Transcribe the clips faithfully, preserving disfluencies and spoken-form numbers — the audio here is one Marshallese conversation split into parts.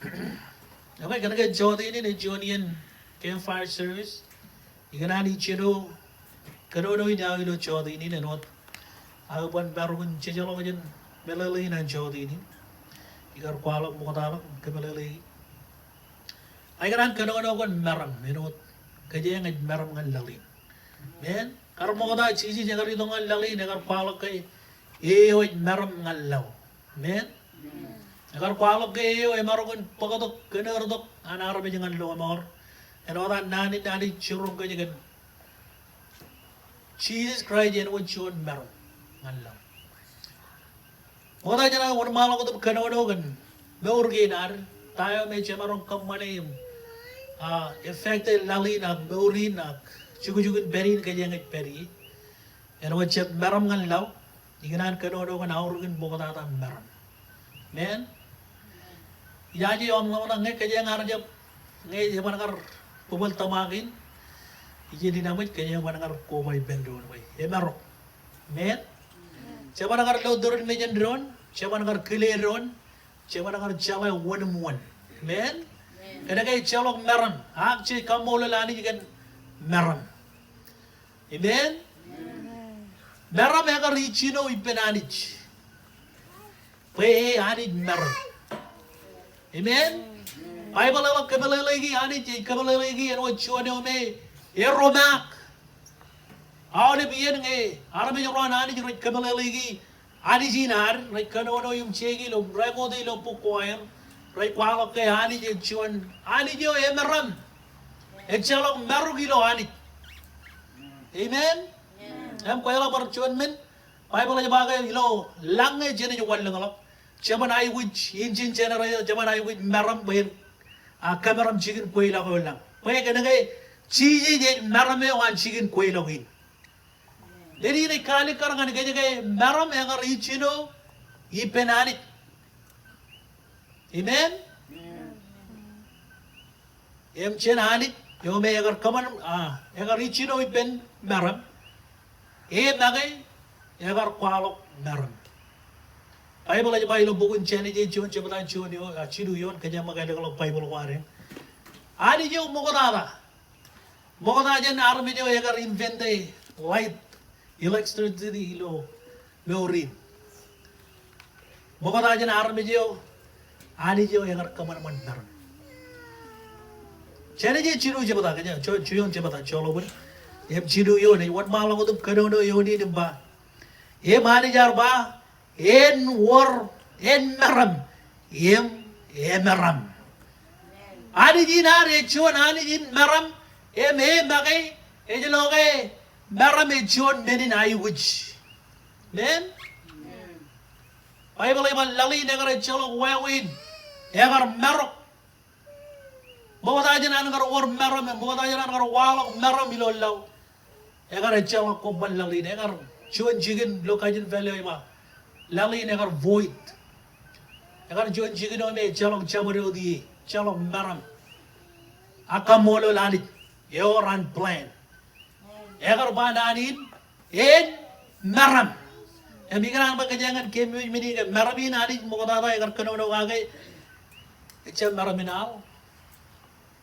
Okay, kōnke jọteen in ej juon iien campfire service. Ikōṇaan ijjino kōnono in aō ilo jọteen in āinwōt aō ban marok in jejjeḷọk jān meḷeḷe in an jọteen in. Ikar kwaḷọk ṃoktaḷọk kōmeḷeḷeiki. Ak ikōṇaan kōnono kōn meram āinwōt kōjeañ ej meram ñan laḷ in. Amen. Kar ṃokta Jisōs ekar itok ñan laḷ in, ekar kwaḷọk ke eo ej meram ñan laḷ. Amen. Ekar kwaḷọk ke eo emarok in bōktok kōnoortok an armej ñan lọmọọr. Āinwōt an naan in Anij jiroñ kōj kōn Jisōs Kraist āinwōt juon meram ñan laḷ. Ṃokta jān aō wōnṃaanḷọk wōt im kōnono kōn mour kein ad, ta eo me jemaroñ kōṃṃane im, ah, effect e laḷ in ak mour in ak jukjuk in pād in kōjeañ ej pād ie. Āinwōt jab meram ñan laḷ, ikōṇaan kōnono kōn aorōk in ṃoktata meram. Amen. Ijaje eo aṃ ḷōmṇak ñe kōjeañ ar jab, ñe jeban kar bōbōl tōmak in, ijin inaaj ṃōj kōjeañ ban kar koba ippān doon bwe emarok. Amen. Jeban kar lo tūrin mejān doon, jeban kar kile doon, jeban kar jeḷā wōn im wōn. Amen. Kōnke ejjeḷọk meram, ak jej kaṃṃoolol Anij kōn meram. Amen. Meram ekar ijjino ippān Anij. Bwe e Anij meram. Amen. Baibōḷ eḷak kōmeḷeḷeiki Anij, ej kōmeḷeḷeiki āinwōt juon eo me erro maak. Aolep iien ñe armej ro an Anij rej kōmeḷeḷeiki Anij in ad, rej kōnono im jeiki ilo record ilo bok ko aer, rej kwaḷọk ke Anij ej juon Anij eo emeram. Ejjeḷọk marok ilo Anij. Amen. Im kweḷap bar juon men, Baibōḷ ej ba ke ilo lañ ñe jenaaj wanlōñḷọk, jeban aikuj engine generator, jeban aikuj meram bwe en, ah, kōmeram jikin kweilọk eo lañ. Bwe kōnke Jisōs ej meram eo an jikin kweilọk in. Āindein ej kaalikkar ñan kōj ke meram ekar ijjino ippān Anij. Amen. Im jān Anij eo me ekar kōṃṃan, ah, ekar ijjino ippān meram, e make ekar kwaḷọk meram. Baibōḷ ej ba ilo bok in Jenesis juon jebta juon eo, ah, jilu eoon, kōjeañ ṃōk ālōkḷọk Baibōḷ ko ad eñ. Anij eo ṃoktata. Ṃokta jān armej eo ekar invent e light, electricity ilo mour in. Ṃokta jān armej eo, Anij eo ekar kōṃanṃan meram. Jenesis jilu jebta, kōjeañ, jo-, juon jebta, joḷọk bōd. Im jilu eoon, ej wōnṃaanḷọk wōt im kōnono eoon in im ba. Im Anij ear ba, en wōr, en meram, im emeram. Anij in ad ej juon Anij in meram, im e make, ej lo ke meram ej juon men in aikuj. Amen? Baibōḷ ej ba laḷ in ekar ejjeḷọk wāween, ekar marok. Ṃokta jān an kar wōr meram, ṃokta jān an kar waḷọk meram ilo laḷ. Ekar ejjeḷọk kobban laḷ in, ekar juon jikin ilo kajin valley eo ej ba. Laḷ in ekar void. Ekar juon jikin eo me ejjeḷọk jabdewōt ie, ejjeḷọk meram. Ak kaṃṃoolol Anij, ewōr an plan. Ekar ba naan in, en meram. Im ikōṇaan bwe kōjeañ en keememej men in ke meram in Anij ṃoktata ekar kōnono kake, ejjab meram in aḷ.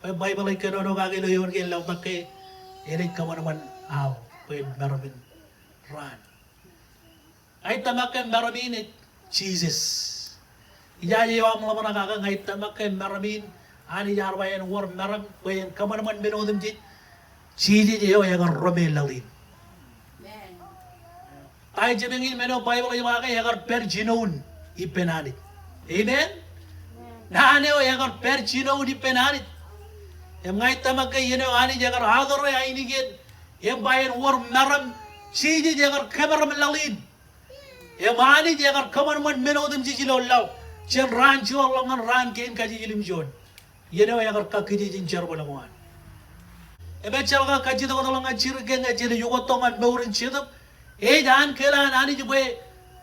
Bwe Baibōḷ ej kōnono kake ilo eoon kein ḷọk ke enaaj kōṃanṃan aḷ bwe meram in raan. Ña ij tōmak ke meram in ej Jisōs. Ijaje eo aṃ ḷōmṇak kake, ña ij tōmak ke meram in, Anij ear ba en wōr meram bwe en kōṃanṃan men otemjej. Jisōs eo ekar rome laḷ in. Amen. Ta ej jibboñ in men eo Baibōḷ ej ba ke ekar pād jinoin ippān Anij. Amen. Naan eo ekar pād jinoin ippān Anij. Im ña ij tōmak ke iien eo Anij ekar atorrā ainikien im ba en wōr meram, Jisōs ekar kōmeram laḷ in. Im Anij ekar kōṃanṃan men otemjej ilo laḷ jān raan joorḷọk ñan raan kein kajiljilimjuon. Iien eo ekar kakkije jān jerbal ko an. Im ejjeḷọk kajjitōktok ḷọk ñan jidik ke ñe jenaaj ukōttok ñan mour in Jetōb. Ej ankilaan Anij bwe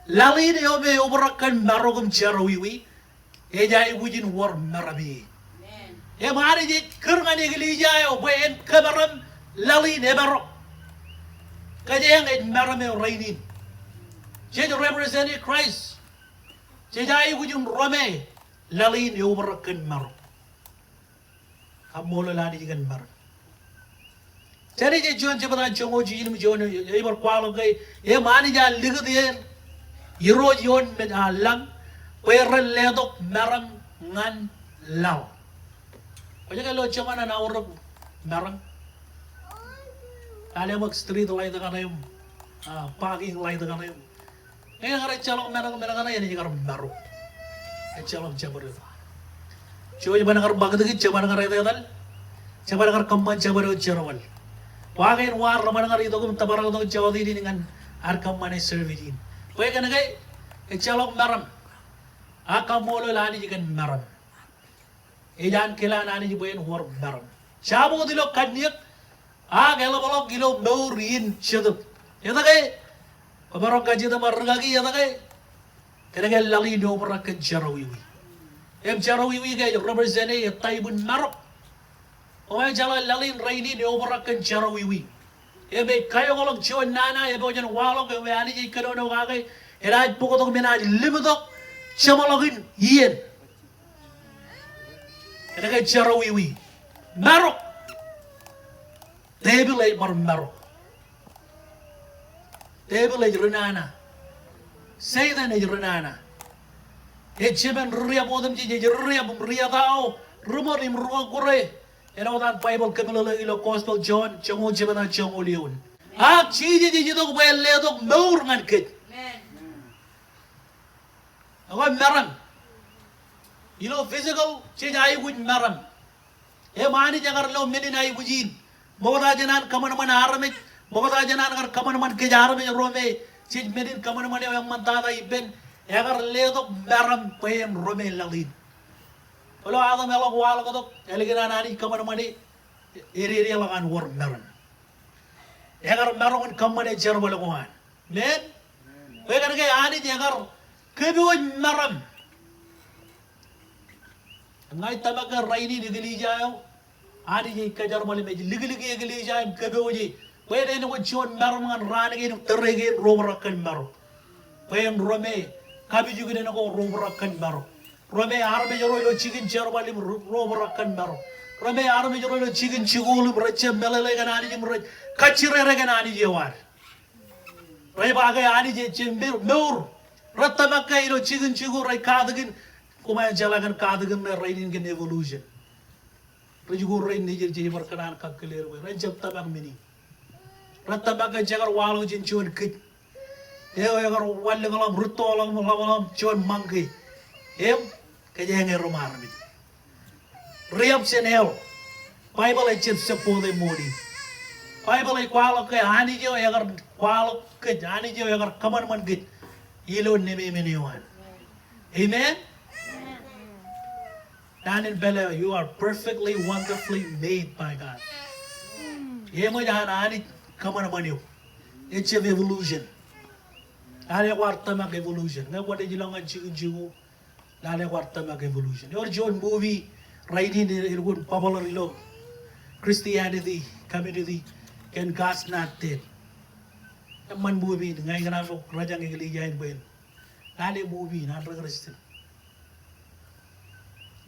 laḷ in eo me obrak kōn marok im jerọwiwi, ej aikuj in wōr meram e. Im Anij ej kūr ñan eklejia eo bwe en kōmeram laḷ in emarok. Kōjeañ ej meram eo rainin. Jej represent Christ. Jej aikuj in rome laḷ in eobrak kōn marok. Kaṃṃoolol Anij kōn marok. Jenesis juon jebta joñoul jiljino im juon, ej bar kwaḷọk ke im Anij ear likūt er irooj ioon mej, a, lañ, bwe ren letok meram ñan laḷ. Kwōj ke lo joñan an aorōk meram? Lale ṃōk street light kaṇe im, a, parking light kaṇe im. Ñe ekar ejjeḷọk men, men kaṇe enaaj kar marok. Ejjeḷọk jabdewōt. Jouj ban kar ṃakūtkūt, jeban kar etetal, jeban kar kōṃṃan jabdewōt jerbal. Wa kein wa reban kar itok im tōpar tok jota in ñan ad kōṃṃane service in. Bwe kōnke ejjeḷọk meram. Ak kaṃṃoolol Anij kōn meram. Ej ankilaan Anij bwe en wōr meram. Jabdewōt ilo kanniōk, ak eḷapḷọk ilo mour in Jetōb. Etke? Kwōmaroñ kajjitōk im rikaki etke? Kōnke laḷ in eobrak kōn jerọwiwi. Im jerọwiwi ke ej represent e, ej type in marok. Kwōmaroñ jeḷā laḷ in rainin eobrak kōn jerọwiwi. Im ej kajoñḷọk juon nana, ej pojak in waḷọk, im Anij ej kōnono kake, enaaj bōktok im enaaj limtok jeṃḷọkin iien. Kōnke jerọwiwi. Marok. Devil ej bar marok. Devil ej ri nana. Satan ej ri nana. Ej jemān ri riab otemjej, ej ri riab im ri etao, ri ṃōd im ri kọkkure. Āinwōt an Baibōḷ kōmeḷeḷe ilo Gospel John, joñoul jebta joñoul eoon. Ak Jisōs ej itok bwe en letok mour ñan kōj. Amen. Ekwe meram. Ilo physical, jej aikuj meram. Im Anij ekar lo men in aikuj in. Ṃokta jān an kōṃanṃan armej, ṃokta jān an kar kōṃanṃan kōj armej ro me jej men in kōṃanṃan eo eṃṃantata ippān, ekar letok meram bwe en rome laḷ in. Ilo Adam eḷak waḷọk tok, ālikin an Anij kōṃanṃane, ededeḷọk an wōr meram. Ekar maroñ in kōṃṃane jerbal ko an. Amen. Bwe kōnke Anij ekar kōpooj meram. Ña ij tōmak ke rainin eklejia eo, Anij ej kōjerbal im ej likliki eklejia im kōpooje. Bwe en āinwōt juon meram ñan raan kein im tōre kein ro obrak kōn marok. Bwe en rome kapijuknen ko ro obrak kōn marok. Rome armej ro ilo jikin jerbal im ro, ro obrak kōn marok. Rome armej ro ilo jikin jikuuḷ im rej jab meḷeḷe kōn Anij im rej kajjirere kōn Anij eo ad. Rej ba ke Anij ej jab mour, mour. Rej tōmak ke ilo jikin jikuuḷ rej katakin, koṃ ej jeḷā kōn katakin ṇe rainin kōn evolution. Ri-jikuuḷ rein nejid jej bar kōṇaan kakkōl er bwe ren jab tōmak men in. Ren tōmak ke jekar waḷọk jān juon kōj eo ekar wanlōñḷọk im rūttoḷọk im ḷapḷọk im juon ṃōñke. Im kōjeañ erom armej. Riab jān hell. Baibōḷ ej jab support e ṃool in. Baibōḷ ej kwaḷọk ke Anij eo ekar kwaḷọk kōj, Anij eo ekar kōṃanṃan kōj ilo nemāmein eo an. Amen? Naan in pālle, you are perfectly, wonderfully made by God. Eṃōj an Anij kōṃanṃan eok. Ejab evolution. Lale kwaar tōmak evolution. Ñe kwōnaaj ilọk ñan jikin jikuuḷ, lale kwaar tōmak evolution. Ewōr juon movie rainin elukkuun popular ilo Christianity community, kōn God's Not Dead. Eṃṃan movie in, ña ikōṇaan ḷọk rōjañ eklejia in bwe en lale movie in an ri-Christian.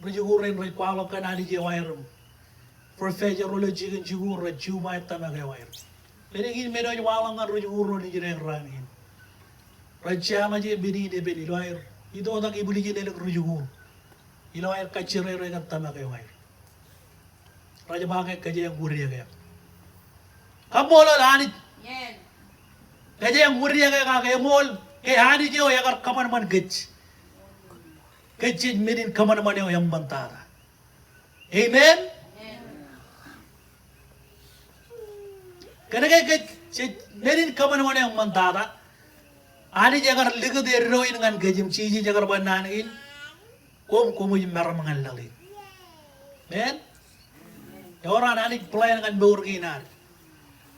Ri-jikuuḷ rein rej kwaḷọk kōn Anij eo aer im professor ro ilo jikin jikuuḷ rej juṃae tōmak eo aer. Menin men eo ej waḷọk ñan ri-jikuuḷ ro nejid eo raan in. Rej challenge e men in epen ilo aer itoitak ibwiljin elōñ ri-jikuuḷ. Ilo aer kajjirere kōn tōmak eo aer. Rej ba ke kōjeañ wūdiōk e. Kaṃṃoolol Anij. Amen. Kōjeañ wūdiōk e kake eṃool ke Anij eo ekar kōṃanṃan kōj. Kōj jej men in kōṃanṃan eo eṃṃantata. Amen? Amen. Kōnke kōj jej men in kōṃanṃan eo eṃṃantata. Anij ekar likūt eddo in ñan kōj im Jisōs ekar ba naan kein. Koṃ, koṃij meram ñan laḷ in. Amen? Ewōr an Anij plan ñan mour kein ad.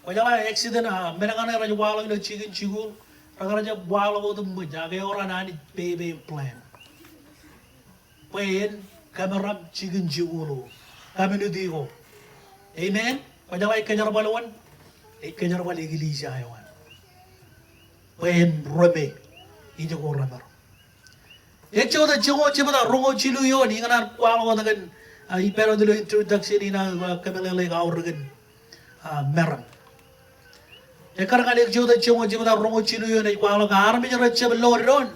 Kwōjeḷā accident, a, men kaṇe rej waḷọk ilo jikin jikuuḷ, rekar jab waḷọk wōt im ṃōj, ak ewōr an Anij pepe plan. Bwe en kōmeram jikin jikuuḷ ko, community ko. Amen? Kwōjeḷā ej kōjerbal wōn? Ej kōjerbal eklejia eo an. Bwe en rome ijoko remaroñ. Ejjota joñoul jebta roñoul jilu eoon, ikōṇaan kwaḷọk wōt kōn, ah, ippān wōt ilo introduction in aō, ah, kōmeḷeḷeik aorōk in, ah, meram. Ekkar ñan ejjota joñoul jebta roñoul jilu eoon ej kwaḷọk armej rej jab load doon.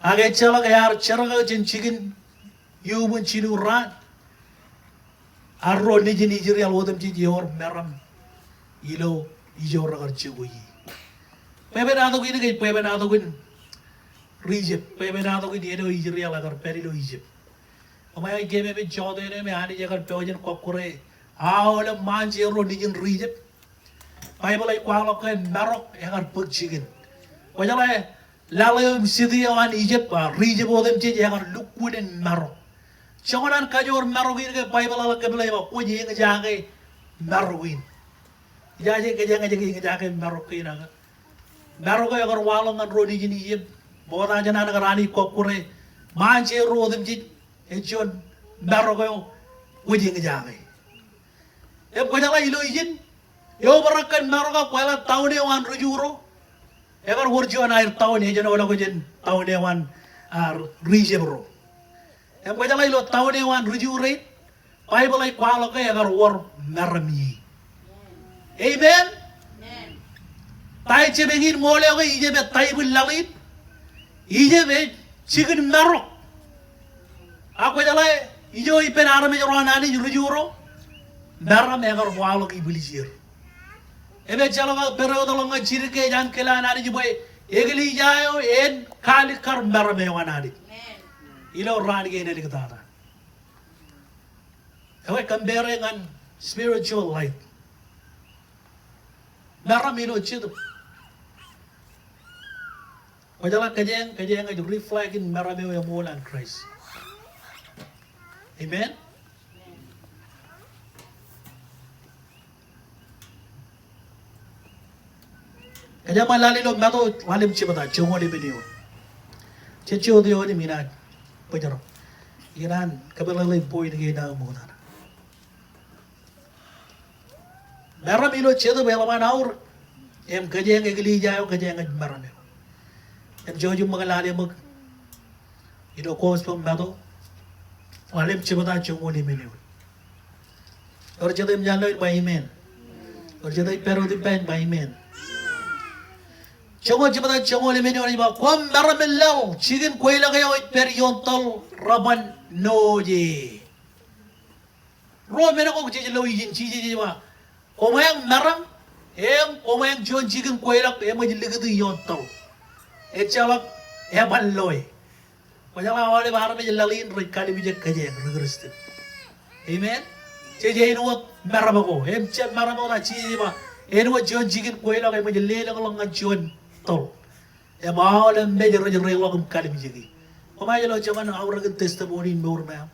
Ak ejjeḷọk ear jerkakak jān jikin iuṃwin jilu raan. Ak ro nejin Israel otemjej ewōr meram ilo ijo rekar jokwe ie. Bwebwenato in ke bwebwenato in ri Ijip, bwebwenato in āinwōt Israel ekar pād ilo Ijip. Eṃṃan, ej keememej jota eo me Anij ekar pojak in kọkkure aolep ṃaanjeḷ ro nejin ri Ijip. Baibōḷ ej kwaḷọk ke marok ekar bōk jikin. Kwōjeḷā laḷ eo im city eo an Ijip, ah, ri Ijip otemjej ekar lukkuun in marok. Joñan an kajoor marok in ke Baibōḷ eḷak kōmeḷeḷe ba kwōj eñjake marok in. Ijaje kōjeañ ej eñjake marok kein ak. Marok eo ekar waḷọk ñan ro nejin Ijip. Ṃokta jān an kar Anij kọkkure ṃaanjeḷ ro otemjej, ej juon marok eo kwōj eñjake. Im kwōjeḷā ilo ijin, eobrak kōn marok ak kwōjeḷā town eo an ri Ju ro. Ekar wōr juon aer town eo ejenoḷọk jān town eo an, ah, ri Ijip ro. Im kwōjeḷā ilo town eo an ri Ju rein, Baibōḷ ej kwaḷọk ke ekar wōr meram ie. Amen? Amen. Ta ej jab eñin ṃool eo ke Ijip ej type in laḷ in? Ijip ej jikin marok. Ak kwōjeḷā ijo ippān armej ro an Anij ri Ju ro, meram ekar kwaḷọk ibwiljir. Im ejjeḷọk aō pād eoteḷọk ñan jidik ke ej ankilaan Anij bwe eklejia eo en kaalikkar meram eo an Anij. Amen. Ilo raan kein āliktata. Ekwe compare ñan spiritual light. Meram ilo jetōb. Kwōjeḷā kōjeañ, kōjeañ ej reflect in meram eo eṃool an Christ. Amen? Kōjeañ ṃōk lale ilo Matu ḷalem jebta joñoul emān eoon. Jej jota eoon im inaaj bōjrak. Ikōṇaan kōmeḷeḷe point kein aō ṃokta. Meram ilo jetōb eḷap an aorōk. Im kōjeañ eklejia eo kōjeañ ej meram eo. Im jouj im ṃōk lale ṃōk ilo Gospel Matu ḷalem jebta joñoul emān eoon. Ewōr jet eo ej jān ḷeo in ba amen. Ewōr jet eo ej pād wōt ippa in ba amen. Joñoul jebta joñoul emān eoon ej ba, koṃ meram in laḷ, jikin kweilọk eo ej pād ioon tōl reban noje. Ro men ko jej lo ijin, Jisōs ej ba, koṃeañ meram, im koṃeañ juon jikin kweilọk eṃōj likūti ioon tōl. Ejjeḷọk eban loe. Kwōjeḷā aolep armej laḷ in rej kalimjek kōjeañ ri Kristian. Amen? Jej āinwōt meram ko, im jab meram ko ta, Jisōs ej ba, āinwōt juon jikin kweilọk eṃōj lelōñḷọk ñan juon tōl. Im aolep mej rej reiḷọk im kalimjeki. Koṃij lo joñan aorōkin testimony in mour ṇe aṃ.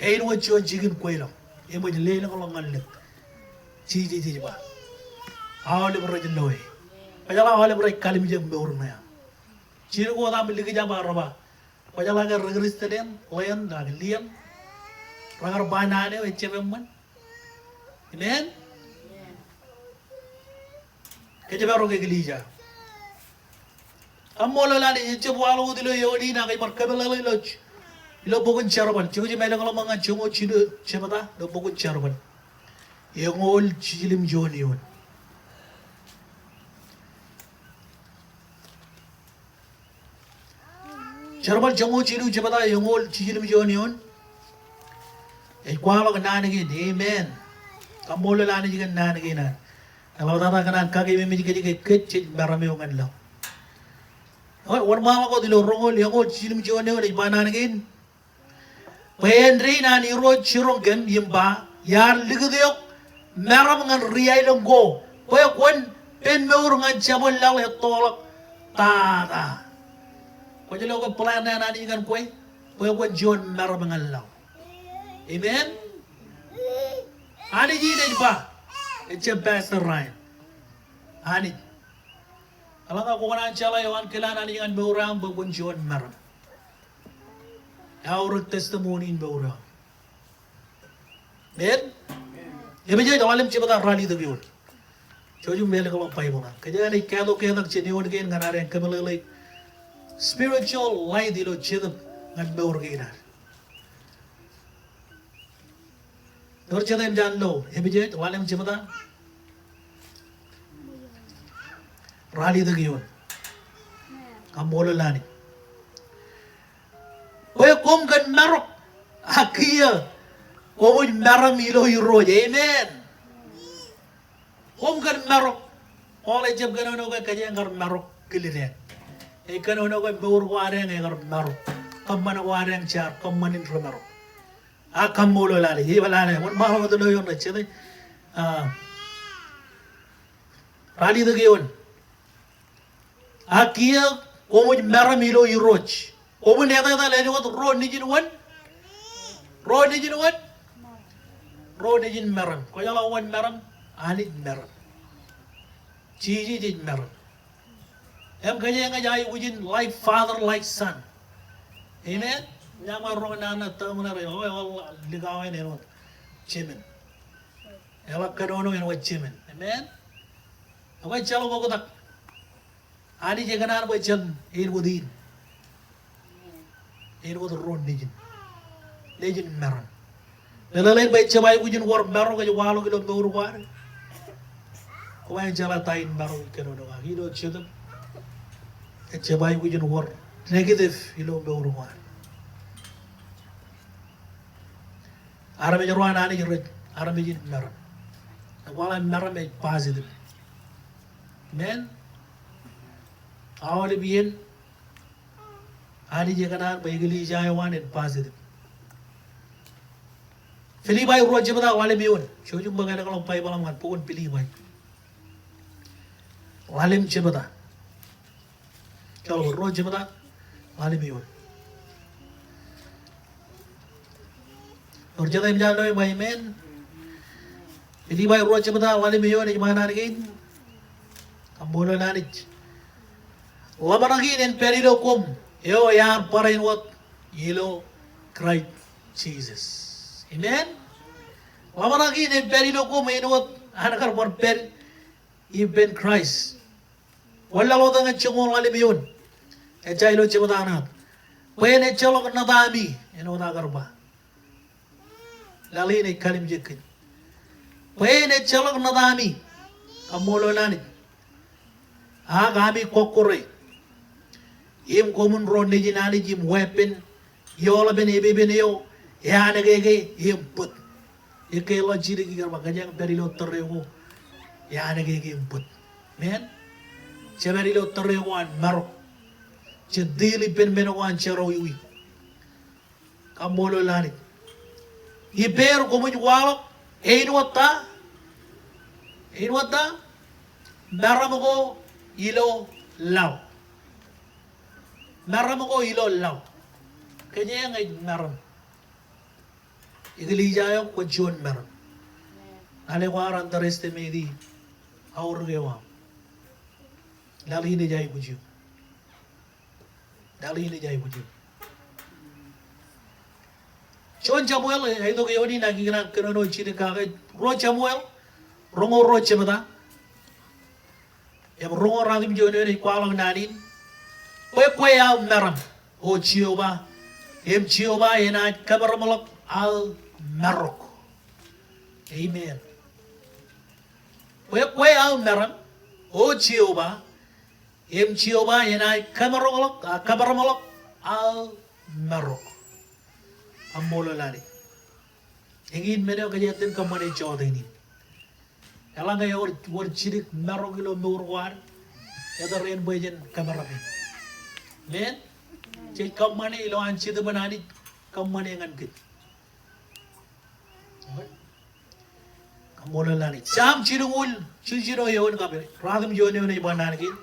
Āinwōt juon jikin kweilọk eṃōj lelōñḷọk ñan lōñ. Jisōs ej ba, aolep rej loe. Kwōjeḷā aolep rej kalimjek mour ṇe aṃ. Jidik wōt aṃ likjab ak reba. Kwōjeḷā ke ri Kristian eṇ, ḷeeṇ ak lieṇ, rekar ba naan eo ejjab eṃṃan. Amen? Kōjparok eklejia. Kaṃṃoolol Anij, ejjab waḷọk wōt ilo eoon in ak ij bar kōmeḷeḷe ilo, ilo bok in Jerbal. Jouj im elōñḷọk ṃōk ñan joñoul jilu jebta ilo bok in Jerbal. Eñoul jiljilimjuon eoon. Jerbal joñoul jilu jebta eñoul jiljilimjuon eoon. Ej kwaḷọk naan kein, amen. Kaṃṃoolol Anij kōn naan kein an. Eḷaptata kōṇaan kakememej kōj ke kōj jej meram eo ñan laḷ. Eo, wōnṃaanḷọk wōt ilo roñoul, eñoul jiljilimjuon eoon ej ba naan kein. Bwe āindein an Irooj jiroñ kōm im ba, iar likūt eok meram ñan ri aelōñ ko, bwe kwōn pen mour ñan jabōn laḷ ettoḷọk tata. Kwōj lo ke plan eo an Anij ñan kwe, bwe kwōn juon meram ñan laḷ. Amen? Anij in ej ba, ejjab Pastor Ryan. Anij. Eḷaññe kwō kōṇaan jeḷā eo ankilaan Anij ñan mour eo aṃ bwe kwōn juon meram. Eaorōk testimony in mour eo aṃ. Amen? Epesōs ḷalem jebta ralitōk eoon. Jouj im elōñḷọk Baibōḷ eo. Kōjeañ ej kātok ketak jān eoon kein ñan ad en kōmeḷeḷe. spiritual light ilo jetōb ñan mour kein ad. Ewōr jete im jañin lo, epijej, ḷalem jebta. Ralitōk eoon. Kaṃṃoolol Anij. Bwe koṃ kōn marok, a kiiō koṃij meram ilo Irooj. Amen. Koṃ kōn marok. Paul ejjab kōnono ke kōjeañ kar marok kilid eṇ. Ej kōnono ke mour ko ad eṇ ekar marok. Kōṃṃan ko ad eṇ jaar kōṃṃan in remarok. A kaṃṃoolol Anij. Ij ba lale, wōnṃaanḷọk wōt ilo eoon rej jete. A, ralitōk eoon. A kiiō koṃij meram ilo Irooj. Koṃwin etetal āinwōt ro nejin wōn? Ro nejin wōn? Ro nejin meram. Kwōjeḷā wōn meram? Anij meram. Jisōs ej meram. Im kōjeañ ej aikuj in like father, like son. Amen? Ña ṃae roñ nana tōmṇe ro, o, eḷak likao eṇ āinwōt jemān. Eḷak kōnono āinwōt jemān. Amen? Ekwe ejjeḷọk oktak. Anij ekōṇaan bwe jen āinwōt in. Āinwōt ro nejin. Nejin meram. Meḷeḷein bwe ejjab aikuj in wōr marok ej waḷọk ilo mour ko ad. Koṃ jeḷā ta in marok ej kōnono kake ilo jetōb. Ejjab aikuj in wōr negative ilo mour ko ad. Armej ro an Anij rej armej in meram. Ekwe meram ej positive. Amen. Aolep iien Anij ekōṇaan bwe eklejia eo an en positive. Filipai ruo jebta ḷalem eoon. Jouj im bōk ālikin Baibōḷ eo aṃ ñan bok in Filipai. Ḷalem jebta. Jouj im bōk ruo jebta ḷalem eoon. Ewōr jete im jañin lo im ba amen. Filipai ruo jebta ḷalem eoon ej ba naan kein. Kaṃṃoolol Anij. Ḷōmṇak in en pād ilo koṃ eo ear barāinwōt ilo Kraist Jisōs. Amen. Ḷōmṇak in en pād ilo koṃ āinwōt an kar bar pād ippān Kraist. Wōnlaḷ wōt ñan joñoul ḷalem eoon. Ejja ilo jebta ṇe. Bwe en ejjeḷọk ṇōtaami āinwōt aō kar ba. Laḷ in ej kalimjek kōj. Bwe en ejjeḷọk ṇōtaami. Kaṃṃoolol Anij. Ak ami kọkkure. Im koṃwin ro nejin Anij im weeppān. Eoḷapen epepen eo eanōkeke im bōd. Ekkā ḷọk jidik ikar ba kōjeañ pād ilo tōre ko eanōkeke im bōd. Amen. Jepād ilo tōre ko an marok. Jej deal ippān men ko an jerọwiwi. Kaṃṃoolol Anij. Ippāer koṃij waḷọk āinwōt ta? Āinwōt ta? Meram ko ilo laḷ. Meram ko ilo laḷ. Kōjeañ ej meram. Eklejia eo kwōj juon meram. Ñan eo kwaar underestimate aorōk eo aṃ. Laḷ in ej aikuj eok. Laḷ in ej aikuj eok. Juon Samuel, eh, ej itok eoon in ak ikōṇaan kōnono jidik kake. Ruo Samuel roñoul ruo jebta. Im roñoul ratimjuon eoon ej kwaḷọk naan in. Bwe kwe aō meram, O Jeova, im Jeova enaaj kōmeramḷọk aō marok. Amen. Bwe kwe aō meram, O Jeova, im Jeova enaaj kōmeramḷọk, a, kōmeramḷọk aō marok. Kaṃṃoolol Anij. Eñin men eo kōjeañ itōn kōṃṃane jọteen in. Eḷaññe ewōr, wōr jidik marok ilo mour ko ad, etōr eṇ bwe jen kōmeram eṇ. Amen. Jej kōṃṃane ilowaan Jetōb an Anij kōṃṃane ñan kōj. Kaṃṃoolol Anij. Sam jilñuul jiljino eoon kab ratimjuon eoon ej ba naan kein.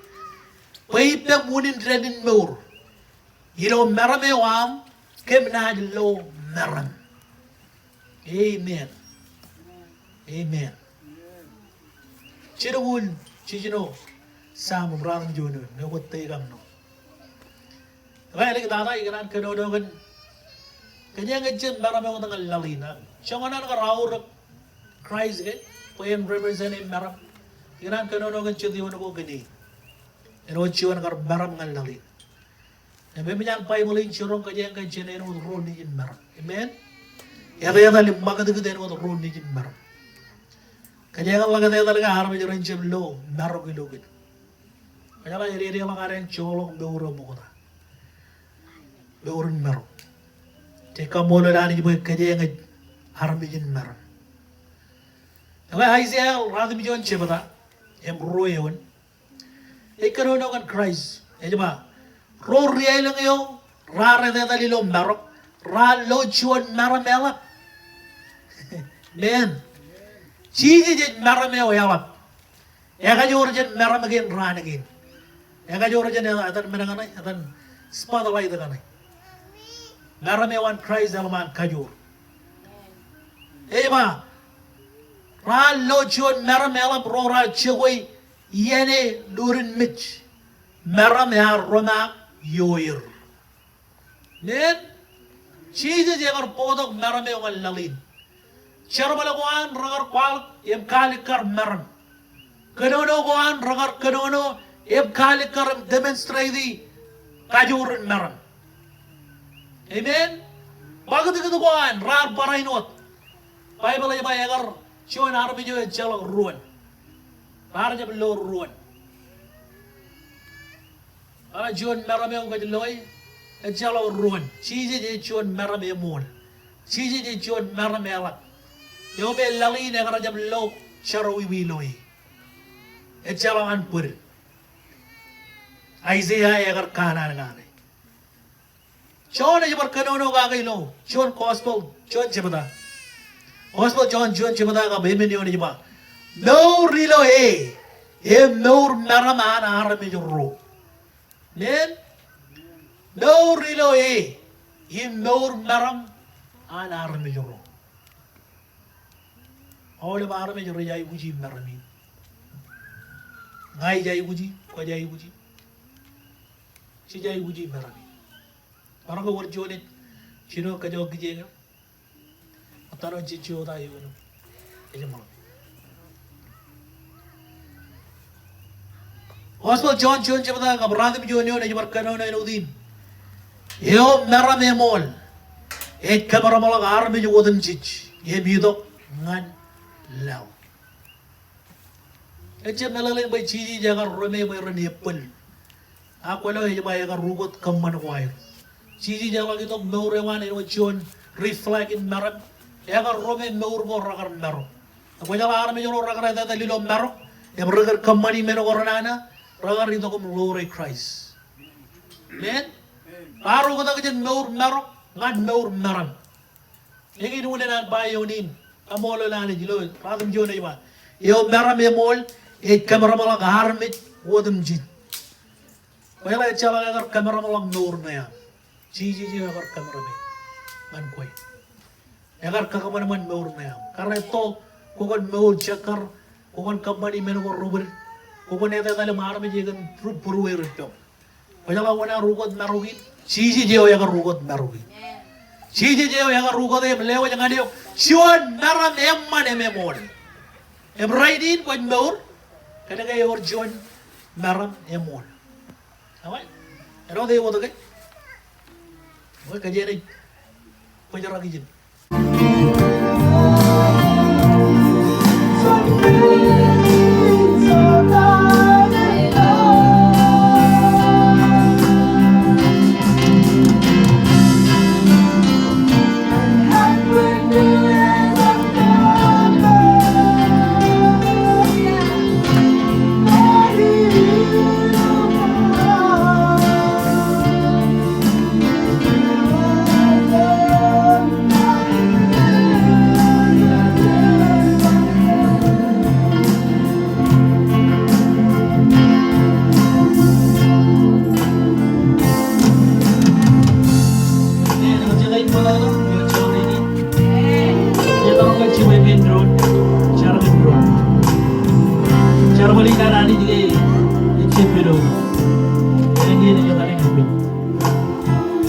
Bwe ippām unin dān in mour ilo meram eo aṃ kōm naaj lo meram. Amen. Amen. Jilñuul jiljino Sam im ratimjuon eoon, eo kwōj take ṇe. Rej āliktata ikōṇaan kōnono kōn kōjeañ ejjab meram eo ñan laḷ in. Joñan an kar aorōk Kraist ke, bwe en represent e meram. Ikōṇaan kōnono kōn jet eoon ko kōn e. Āinwōt juon kar meram ñan laḷ in. Im eṃōj an Baibōḷ in jiroñ kōjeañ ke jen āinwōt ro nejin meram. Amen. Etetal im ṃakūtkūt āinwōt ro nejin meram. Kōjeañ ḷọk etetal ke armej ren jab lo marok ilo kōj. Kwōjeḷā ededeḷọk ad en joḷọk mour eo ṃokta. Mour in marok. Jej kaṃṃoolol Anij bwe kōjeañ ej armej in meram. Ekwe Aiseia ratimjuon jebta im ruo eoon ej kōnono kōn Kraist. Ej ba, ro riaelōñ eo raar etetal ilo marok, raar lo juon meram eḷap. Amen. Jisōs ej meram eo eḷap. Ekajoor jān meram kein raan kein. Ekajoor jān etan men kaṇe, etan spotlight kaṇe. Meram eo an Kraist eḷap an kajoor. Ej ba, raar lo juon meram eḷap ro raar jokwe iien e lurin mej. Meram ear romaak ioer. Amen. Jisōs ekar bōktok meram eo ñan laḷ in. Jerbal ko an rekar kwaḷọk im kaalikkar meram. Kōnono ko an rekar kōnono im kaalikkar im demonstrate kajoor in meram. Amen. Ṃakūtkūt ko an raar barāinwōt. Baibōḷ ej ba ekar juon armej eo ejjeḷọk ruōn. Raar jab lo ruōn. Ak juon meram eo kōj loe, ejjeḷọk ruōn. Jisōs ej juon meram eṃool. Jisōs ej juon meram eḷap. Eo me laḷ in ekar jab lo jerọwiwi ilo e. Ejjeḷọk an bōd. Aiseia ekar kanaan ñan e. Jon ej bar kōnono kake ilo juon gospel, juon jebta. Gospel Jon juon jebta kab emān eoon ej ba, mour ilo e, im mour meram an armej ro. Amen. Mour ilo e, im mour meram an armej ro. Aolep armej rej aikuji meram in. Ña ij aikuji, kwōj aikuji. Jej aikuji meram in. Maroñ ke wōr juon ej jino kōjọk kijeek. Ṃōttan eo jej jota eo eo. Ej ṃōk. Gospel Jon juon jebta kab ratimjuon eoon ej bar kōnono āinwōt in. Eo meram eṃool ej kōmeramḷọk armej otemjej im itok ñan laḷ. Ejjab meḷeḷein bwe Jisōs ekar rome bwe ren ebbōl. Ak kwōlo ej ba ekar ukōt kōṃṃan ko aer. Jisōs eḷak itok mour eo an āinwōt juon reflect in meram. Ekar rome mour ko rekar marok. Kwōjeḷā armej ro rekar etetal ilo marok im rekar kōṃṃani men ko renana, rekar itok im ḷoore Kraist. Amen. Raar oktak jān mour marok ñan mour meram. Eñin unin an ba eoon in, kaṃṃoolol Anij ilo ratimjuon ej ba, eo meram eṃool ej kōmeramḷọk armej otemjej. Kwōjeḷā ejjeḷọk ekar kōmeramḷọk mour ṇe aṃ. Jisōs eo ekar kōmerame ñan kwe. Ekar kōṃanṃan mour ṇe aṃ. Kar etto kwō kwōn mour jekkar, kwō kwōn kōṃṃani men ko rebōd, kwō kwōn etetal im armej ekōn būrueir ippaṃ. Kwōjeḷā wōn ear ukōt marok in? Jisōs eo ekar ukōt marok in. Jisōs eo ekar ukōt im lewōj ñan eok juon meram eṃṃan im eṃool. Im rainin kwōj mour kōnke ewōr juon meram eṃool. Amen. Āinwōt eo wōt ke? Bwe kōjeañ ej bōjrak ijin.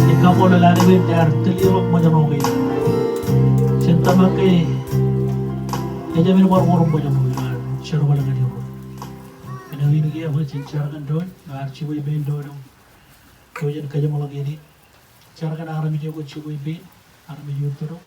Ij kaṃṃoolol Anij bwe ear tōl ḷọk ṃōjṇọ kein. Jen tōmak ke ejāmin bar wōr ṃōjṇọ kein, bar jerbal ñan eok. Kōn eo in kiiō bwe jen jar kōn doon, bar jibwe ippān doon eo. Eo jen kajeṃḷọk iien in. Jar kōn armej eo kwōj jokwe ippān, armej eo turōk.